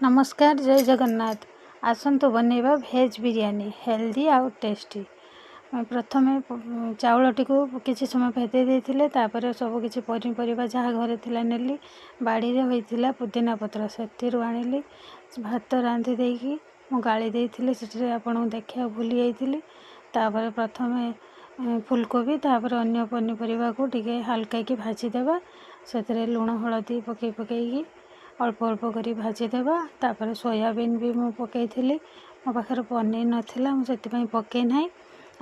ନମସ୍କାର, ଜୟ ଜଗନ୍ନାଥ। ଆସନ୍ତୁ ବନେଇବା ଭେଜ୍ ବିରିୟାନୀ, ହେଲ୍ଦି ଆଉ ଟେଷ୍ଟି। ପ୍ରଥମେ ଚାଉଳଟିକୁ କିଛି ସମୟ ଭେଦେଇ ଦେଇଥିଲେ। ତାପରେ ସବୁ କିଛି ପନିପରିବା ଯାହା ଘରେ ଥିଲା ନେଲି। ବାଡ଼ିରେ ହୋଇଥିଲା ପୁଦିନା ପତ୍ର, ସେଥିରୁ ଆଣିଲି। ଭାତ ରାନ୍ଧି ଦେଇକି ମୁଁ ଗାଳି ଦେଇଥିଲି, ସେଠିରେ ଆପଣଙ୍କୁ ଦେଖିବାକୁ ଭୁଲି ଯାଇଥିଲି। ତାପରେ ପ୍ରଥମେ ଫୁଲକୋବି, ତାପରେ ଅନ୍ୟ ପନିପରିବାକୁ ଟିକେ ହାଲକାକି ଭାଜିଦେବା। ସେଥିରେ ଲୁଣ ହଳଦୀ ପକାଇ ପକାଇକି ଅଳ୍ପ ଅଳ୍ପ କରି ଭାଜିଦେବା। ତାପରେ ସୋୟାବିନ୍ ବି ମୁଁ ପକାଇଥିଲି। ମୋ ପାଖରେ ପନିର ନଥିଲା, ମୁଁ ସେଥିପାଇଁ ପକାଇ ନାହିଁ।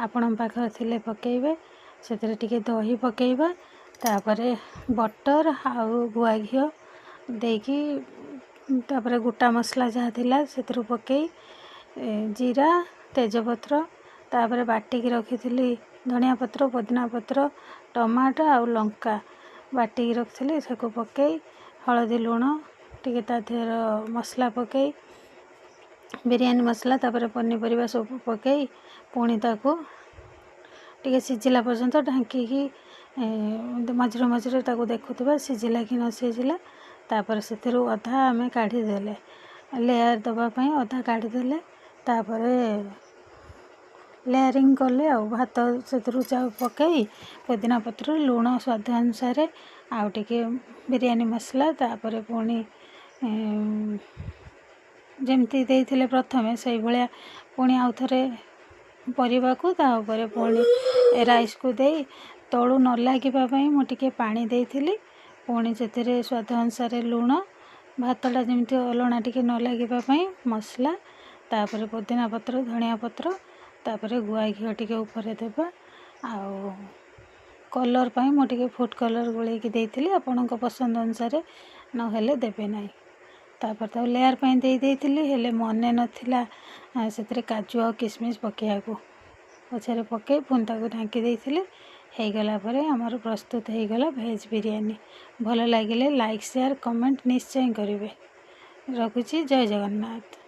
ଆପଣଙ୍କ ପାଖରେ ଥିଲେ ପକାଇବେ। ସେଥିରେ ଟିକେ ଦହି ପକାଇବା। ତାପରେ ବଟର୍ ଆଉ ଗୁଆ ଘିଅ ଦେଇକି, ତାପରେ ଗୋଟା ମସଲା ଯାହା ଥିଲା ସେଥିରୁ ପକାଇ, ଜିରା, ତେଜପତ୍ର, ତାପରେ ବାଟିକି ରଖିଥିଲି ଧନିଆ ପତ୍ର, ପୋଦିନା ପତ୍ର, ଟମାଟୋ ଆଉ ଲଙ୍କା ବାଟିକି ରଖିଥିଲି। ତାକୁ ପକାଇ ହଳଦୀ, ଲୁଣ ଟିକେ, ତା ଦେହର ମସଲା ପକାଇ, ବିରିୟାନୀ ମସଲା, ତାପରେ ପନିପରିବା ସବୁ ପକାଇ ପୁଣି ତାକୁ ଟିକେ ସିଝିଲା ପର୍ଯ୍ୟନ୍ତ ଢାଙ୍କିକି ମଝିରେ ମଝିରେ ତାକୁ ଦେଖୁଥିବା ସିଝିଲା କି ନ ସିଝିଲା। ତାପରେ ସେଥିରୁ ଅଧା ଆମେ କାଢ଼ିଦେଲେ, ଲେୟାର୍ ଦେବା ପାଇଁ ଅଧା କାଢ଼ିଦେଲେ। ତାପରେ ଲେୟାରିଂ କଲେ ଆଉ ଭାତ ସେଥିରୁ ପକାଇ, ପୋଦିନା ପତ୍ର, ଲୁଣ ସ୍ୱାଦ ଅନୁସାରେ ଆଉ ଟିକେ ବିରିୟାନୀ ମସଲା। ତାପରେ ପୁଣି ଯେମିତି ଦେଇଥିଲେ ପ୍ରଥମେ, ସେଇଭଳିଆ ପୁଣି ଆଉ ଥରେ ପରିବାକୁ, ତା ଉପରେ ପୁଣି ରାଇସ୍କୁ ଦେଇ, ତଳୁ ନ ଲାଗିବା ପାଇଁ ମୁଁ ଟିକେ ପାଣି ଦେଇଥିଲି। ପୁଣି ସେଥିରେ ସ୍ୱାଦ ଅନୁସାରେ ଲୁଣ, ଭାତଟା ଯେମିତି ଅଲଣା ଟିକେ ନ ଲାଗିବା ପାଇଁ ମସଲା, ତାପରେ ପୋଦିନା ପତ୍ର, ଧନିଆ ପତ୍ର, ତାପରେ ଗୁଆ ଘିଅ ଟିକେ ଉପରେ ଦେବା। ଆଉ କଲର୍ ପାଇଁ ମୁଁ ଟିକେ ଫୁଡ଼୍ କଲର୍ ଗୋଳେଇକି ଦେଇଥିଲି। ଆପଣଙ୍କ ପସନ୍ଦ ଅନୁସାରେ, ନହେଲେ ଦେବେ ନାହିଁ। ତାପରେ ତାକୁ ଲେୟାର୍ ପାଇଁ ଦେଇ ଦେଇଥିଲି, ହେଲେ ମନେ ନଥିଲା ସେଥିରେ କାଜୁ ଆଉ କିସମିସ୍ ପକାଇବାକୁ। ପଛରେ ପକାଇ ପୁଣି ତାକୁ ଢାଙ୍କି ଦେଇଥିଲି। ହେଇଗଲା ପରେ ଆମର ପ୍ରସ୍ତୁତ ହେଇଗଲା ଭେଜ୍ ବିରିୟାନୀ। ଭଲ ଲାଗିଲେ ଲାଇକ୍, ସେୟାର, କମେଣ୍ଟ ନିଶ୍ଚୟ କରିବେ। ରଖୁଛି, ଜୟ ଜଗନ୍ନାଥ।